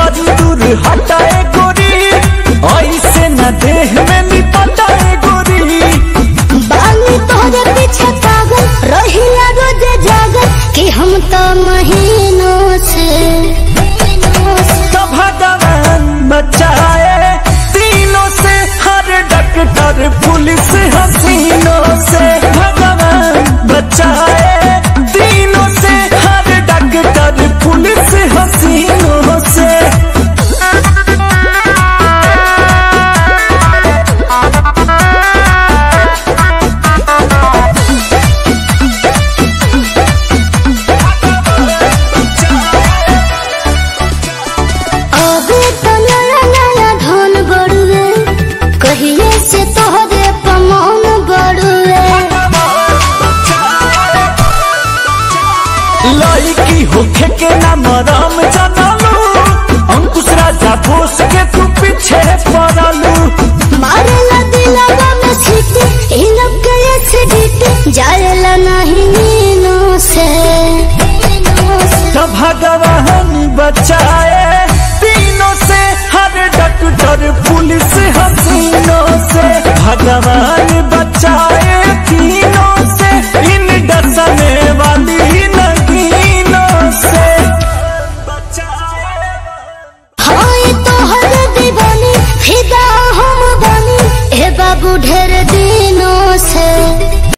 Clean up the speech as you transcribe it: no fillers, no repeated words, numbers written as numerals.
जरी दूर हटाए गोरी, ऐसे न देह में लिपटाए गोरी। बानी तोहरे पीछे पागल रहिला रोज जागल कि हम तो महीनों से। तो भगवान बचाए तीनों से, हर डॉक्टर पुलिस हसीनों से। भगवान बचाए तीनों से, हर डॉक्टर पुलिस हसीनों से। अबे तो नया नया धन बड़ुए, कहिए से तोहरे पमन बड़ुए। लड़की होखे के ना मरम जानलू, अंकुश राजा बोस के तू पीछे पड़लू। मारेला दिलवा में छीटे, इ लोग के एसिडिटी जाएला नहीं नीनों से। तो भगवान बचाए तीनों से, हर डॉक्टर पुलिस हसीनों से। भगवान बचाए।